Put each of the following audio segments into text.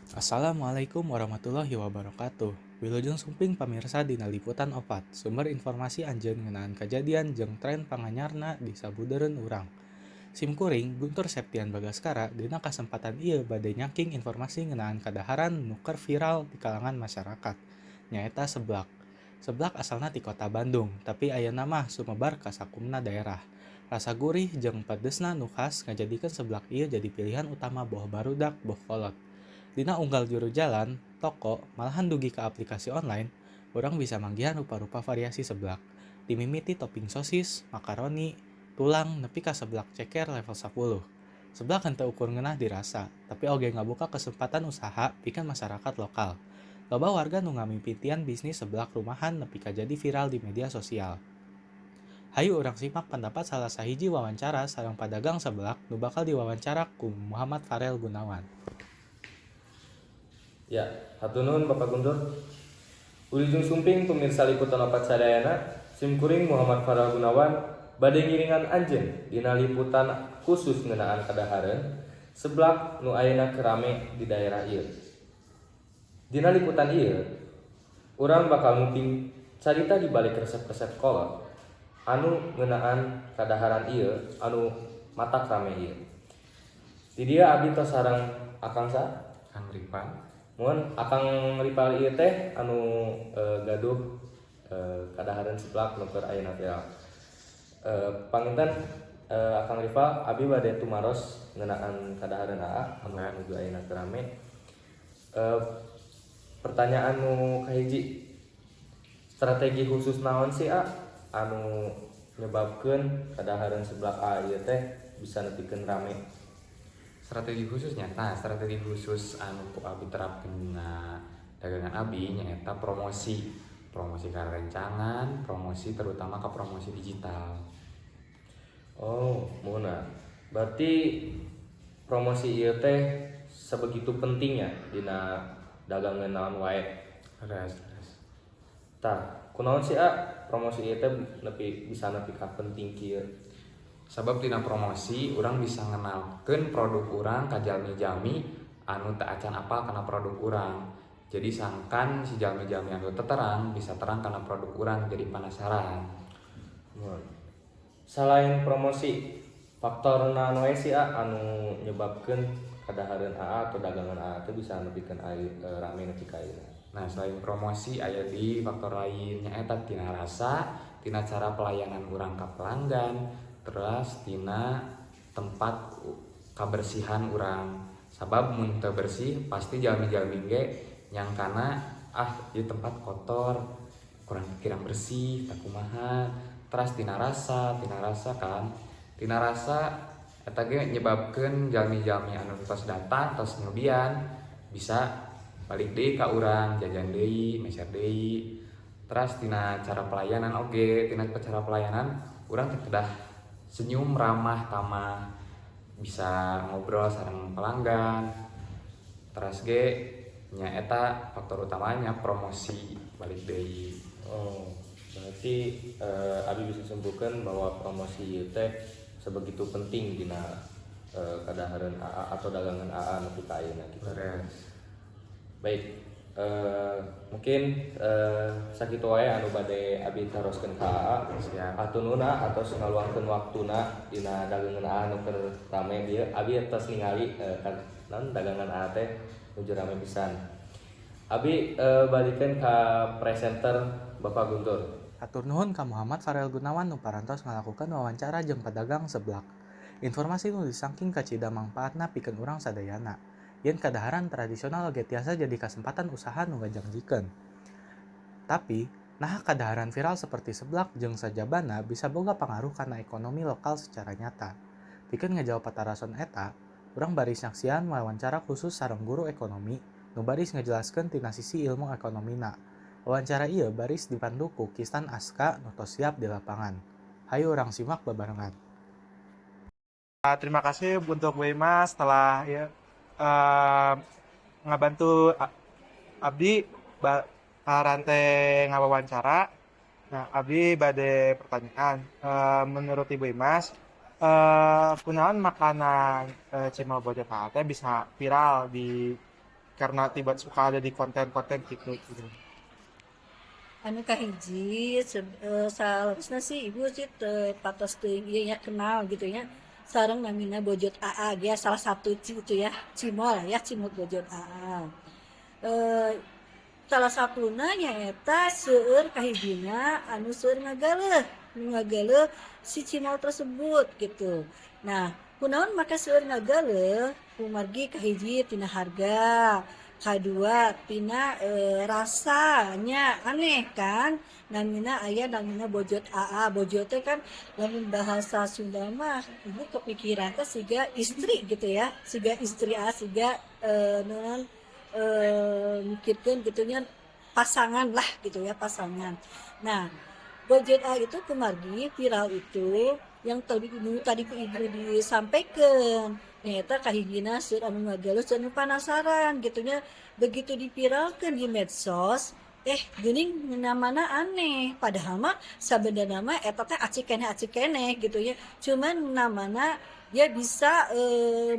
Assalamualaikum warahmatullahi wabarakatuh. Wilujeng sumping pamirsa dina Liputan 4, sumber informasi anjeun ngeunaan kajadian jeung tren panganyarna di sabudeureun urang. Sim kuring Guntur Septian Bagaskara, dina kasempatan ieu bade nyangking informasi ngeunaan kadaharan nu keur viral di kalangan masyarakat, nyaeta seblak. Seblak asalna ti kota Bandung, tapi ayeuna mah sumebar ka sakumna daerah. Rasa gurih jeung pedesna nu khas ngajadikeun seblak ieu jadi pilihan utama boh barudak boh kolot. Dina unggal juru jalan, toko, malahan dugi ka aplikasi online, urang bisa manggihan rupa-rupa variasi seblak. Dimimiti topping sosis, makaroni, tulang, nepi ka seblak ceker level 10. Seblak henteu ukur ngeunah dirasa, tapi oge ngabuka kesempatan usaha pikeun masyarakat lokal. Loba warga nu ngamimitian bisnis seblak rumahan nepi ka jadi viral di media sosial. Hayu urang simak pendapat salah sahiji wawancara sareng padagang seblak nu bakal diwawancara ku Muhammad Farel Gunawan. Ya, hatur nuhun, Bapak Guntur. Wilujeng sumping pemirsa Liputan 4 sadayana, sim kuring Muhammad Farel Gunawan bade ngiringan anjeun dina liputan khusus ngeunaan kadahareun seblak nu ayeuna keur rame di daerah ieu. Dina liputan ieu, urang bakal nguping carita di balik resep-resep kolot anu ngeunaan kadaharan ieu anu matak rame ieu. Di dieu abdi tos sareng Akang sa? Kang Rival. Mun Akang Rival ieu teh anu gaduh kadahareun seblak nu keur ayeuna viral. Panginten Akang Rival, abi bade tumaros ngeunaan kadahareun AA anu nuju ayeuna keur rame. Pertanyaan nu kahiji, strategi khusus naon sih, A, anu nyebabkeun kadahareun seblak A ieu teh bisa nepikeun rame? Strategi khususnya, nah, strategi khusus anu ku abi terapkeun dina dagangan abi nyaeta promosi, promosi ka rencangan, promosi terutama ke promosi digital. Oh, muhun. Berarti promosi ieu teh sebegitu pentingnya dina dagangan naon wae. Leres, leres. Tah, kunaon sih, A, promosi ieu teh nepi bisa nepi ka penting kieu? Sabab dina promosi urang bisa ngenalkeun produk urang ka jalmi-jalmi anu teu acan apal kana produk urang. Jadi sangkan si jalmi-jalmi anu teu terang bisa terang kana produk urang, jadi penasaran. Muhun. Selain promosi, faktor naon wae sih, A, anu nyebabkeun kadahareun AA atau dagangan AA teh bisa nepikeun rame nepi ka ayeuna? Nah, selain promosi aya di faktor lain, nyaeta tina rasa, tina cara pelayanan urang ka pelanggan, terus tina tempat kabersihan urang. Sabab mun teu bersih pasti jalmi-jalmi ge nyangkana, "Ah, ieu tempat kotor, kurang kirang bersih, tah kumaha." Terus tina rasa kan, tina rasa eta ge nyebabkeun jalmi-jalmi anu tos datang, tos nyobian, bisa balik deui ka urang, jajan deui, meser deui. Terus tina cara pelayanan oge, tina cara pelayanan urang teh kedah senyum, ramah tamah, bisa ngobrol sareng pelanggan. Terus ge nyaeta faktor utamanya promosi balik deui. Oh, berarti abi bisa simpulkan bahwa promosi ieu teh sebegitu penting dina kadahareun AA atau dagangan AA nepi ka ayeuna gitu. Leres. Baik, mungkin sakitu wae anu bade abi taroskeun ka AA. Siap. Hatur nuhun atos ngaluangkeun waktuna dina dagangan AA nu keur rame dieu. Abi tos ningali kan non dagangan AA teh nuju rame pisan. Abi balikeun ka presenter Bapak Guntur. Hatur nuhun ka Muhammad Farel Gunawan nu parantos ngalakukeun wawancara jeung pedagang seblak. Informasi nu disangking kacida mangpaatna pikeun urang sadayana. Yen kadaharan tradisional oge tiasa jadi kasempatan usaha nu ngajangjikeun. Tapi, naha kadaharan viral seperti seblak jeung sajabana bisa boga pangaruh kana ekonomi lokal secara nyata? Pikeun ngajawab patarason eta, urang baris nyaksian wawancara khusus sareng guru ekonomi nu baris ngajelaskeun tina sisi ilmu ekonomina. Wawancara ieu baris dipandu ku Kistan Aska nu tos siap di lapangan. Hayu urang simak babarengan. Terima kasih untuk Bu Imas telah ya, ngabantu Abdi rantai ngawawancara. Nah, Abdi bade pertanyaan. Menurut Ibu Imas, kunaon makanan cimol bojo teh bisa viral di Karena tiba suka ada di konten-konten gitu gitu. Anu kahiji saleresna sih ibu sih teu patos teuing ieu nya, kenal gitu ya sareng namina Bojot AA ya, salah satu itu ya, cimol ya, cimol Bojot AA. Salah satuna nyaeta seueur kahijina anu seueur ngagaleuh, nu ngagaleuh si cimol tersebut gitu. Nah, kunaon make seueur ngagaleuh? Kumargi kahiji tina harga, kadua tina rasanya aneh kan, namina aya namina Bojot AA. Bojot teh kan lamun bahasa Sunda mah ibu kepikiran teh siga istri gitu ya, siga istri A, siga naon, mikirkeun gitu nya, pasangan lah gitu ya, pasangan. Nah, Bojot A itu kumargi viral itu yang tadi tadi ku ibu disampaikan, nyaeta kahijina seueur anu ngagaleuh, seueur anu penasaran gitu nya. Begitu diviralkan di medsos, geuning namana aneh, padahal mah sabenerna mah eta teh acik keneh gitu ya, cuman namana dia bisa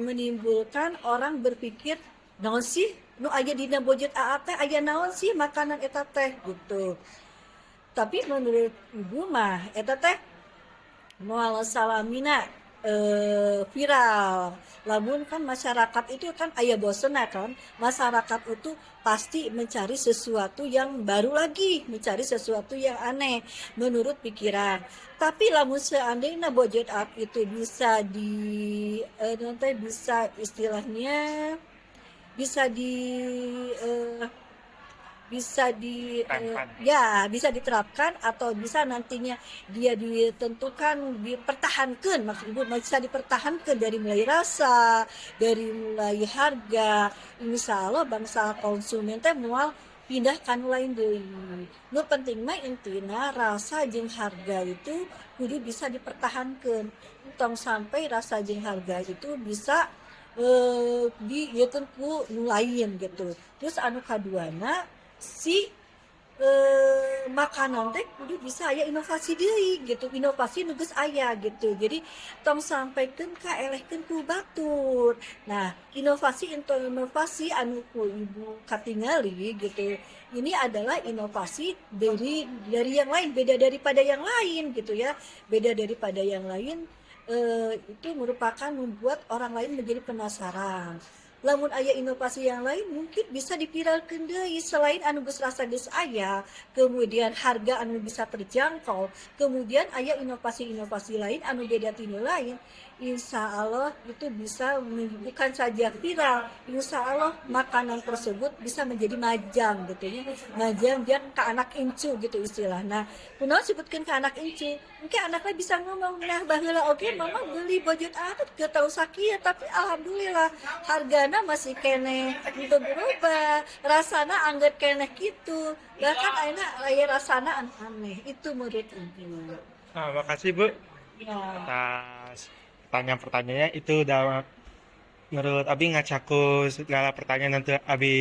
menimbulkan orang berpikir, naon sih nu aya dina Bojot AA teh, aya naon sih makanan eta teh gitu. Tapi menurut ibu mah eta teh moal salamina viral. Lamun kan masyarakat itu kan aya bosenna kan, masyarakat itu pasti mencari sesuatu yang baru lagi, mencari sesuatu yang aneh menurut pikiran. Tapi lamun seandainya Bojot AA itu bisa di nanti bisa istilahnya bisa di ya bisa diterapkan atau bisa nantinya dia ditentukan, dipertahankan, maksud ibu bisa dipertahankan dari mulai rasa, dari mulai harga, insya Allah bangsa konsumen teh moal pindah ka nu lain deui. Nu penting mah intina rasa jeung harga itu kudu bisa dipertahankan, tong sampai rasa jeung harga itu bisa di ieu ku nu lain gitu. Terus anu kaduana si makanan teh kudu bisa aya inovasi deui gitu, inovasi nu geus aya gitu. Jadi tong sampaikan kaelehkeun ku batur. Nah, inovasi inovasi anu ku ibu katingali gitu, ini adalah inovasi dari yang lain, beda daripada yang lain gitu ya. Beda daripada yang lain, itu merupakan membuat orang lain menjadi penasaran. Lamun aya inovasi yang lain mungkin bisa diviralkeun deui selain anu geus rasa geus aya, kemudian harga anu bisa terjangkau, kemudian aya inovasi-inovasi lain anu beda ti nu lain, insya Allah itu bisa bukan saja viral, insya Allah makanan tersebut bisa menjadi majang gitu ya, majang dia ke anak incu gitu istilah. Nah, kunaon sebutkeun ke anak incu? Mungkin anaknya bisa ngomong, nah baheula oge mama beli Bojot AA ke tahun sakieu, tapi alhamdulillah hargana masih keneh teu berubah, rasana angger keneh kitu, bahkan ayeuna aya rasana anu aneh, itu menurut ibu. Nah, makasih Bu atas pertanyaan-pertanyaannya. Itu udah menurut Abi ngacakup segala pertanyaan nanti Abi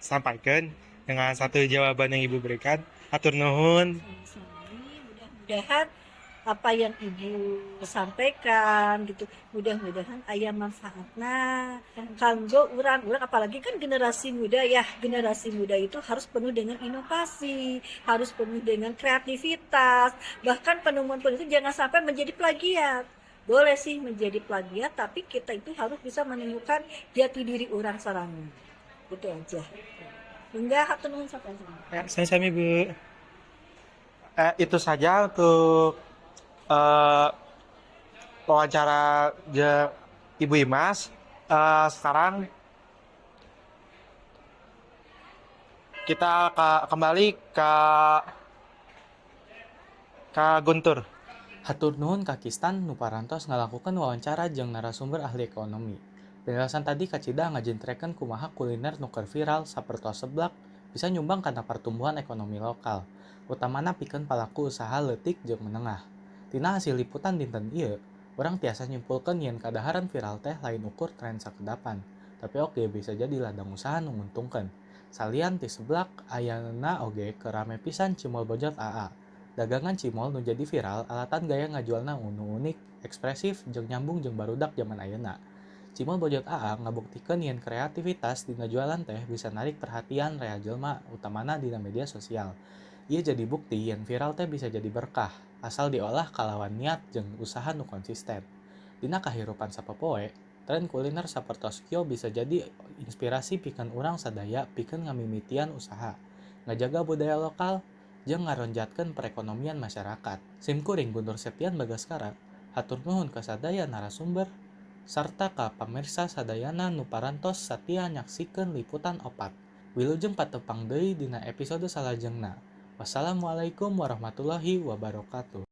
sampaikan dengan satu jawaban yang Ibu berikan. Hatur nuhun. Mudah-mudahan apa yang ibu sampaikan gitu, mudah-mudahan aya manfaatna kanggo urang-urang, apalagi kan generasi muda ya. Generasi muda itu harus penuh dengan inovasi, harus penuh dengan kreativitas, bahkan penemuan itu jangan sampai menjadi plagiat. Boleh sih menjadi plagiat, tapi kita itu harus bisa menemukan jati diri urang sorangan. Itu aja. Enggak, hatur nuhun sampai. Ya, sami-sami Bu. Itu saja untuk wawancara Ibu Imas. Sekarang kita kembali ke Guntur. Hatur nuhun ka Kistan nu parantos ngalakukeun wawancara jeung narasumber ahli ekonomi. Penjelasan tadi kacida ngajentrekeun kumaha kuliner nu keur viral sapertos seblak bisa nyumbang kana pertumbuhan ekonomi lokal, utamana pikeun palaku usaha leutik jeung menengah. Tina hasil liputan dinten ieu, urang tiasa nyimpulkeun yen kadaharan viral teh lain ukur tren sakedapan, tapi oge bisa jadi ladang usaha nu nguntungkeun. Salian ti seblak, ayeuna oge keur rame pisan cimol Bojot AA. Dagangan cimol nu jadi viral alatan gaya ngajualna nu unik, ekspresif, jeung nyambung jeung barudak jaman ayeuna. Cimol Bojot AA ngabuktikeun yen kreativitas dina jualan teh bisa narik perhatian rea jelma, utamana dina media sosial. Ieu jadi bukti yen viral teh bisa jadi berkah, asal diolah kalawan niat jeung usaha nu konsisten. Dina kahirupan sapopoe, tren kuliner sapertos kieu bisa jadi inspirasi pikeun urang sadaya pikeun ngamimitian usaha, ngajaga budaya lokal, jeung ngaronjatkeun perekonomian masyarakat. Sim kuring Guntur Septian Bagaskara, hatur nuhun ka sadaya narasumber sarta ka pamirsa sadayana nu parantos satia nyaksikeun Liputan 4. Wilujeng patepang deui dina episode salajengna. Wassalamualaikum warahmatullahi wabarakatuh.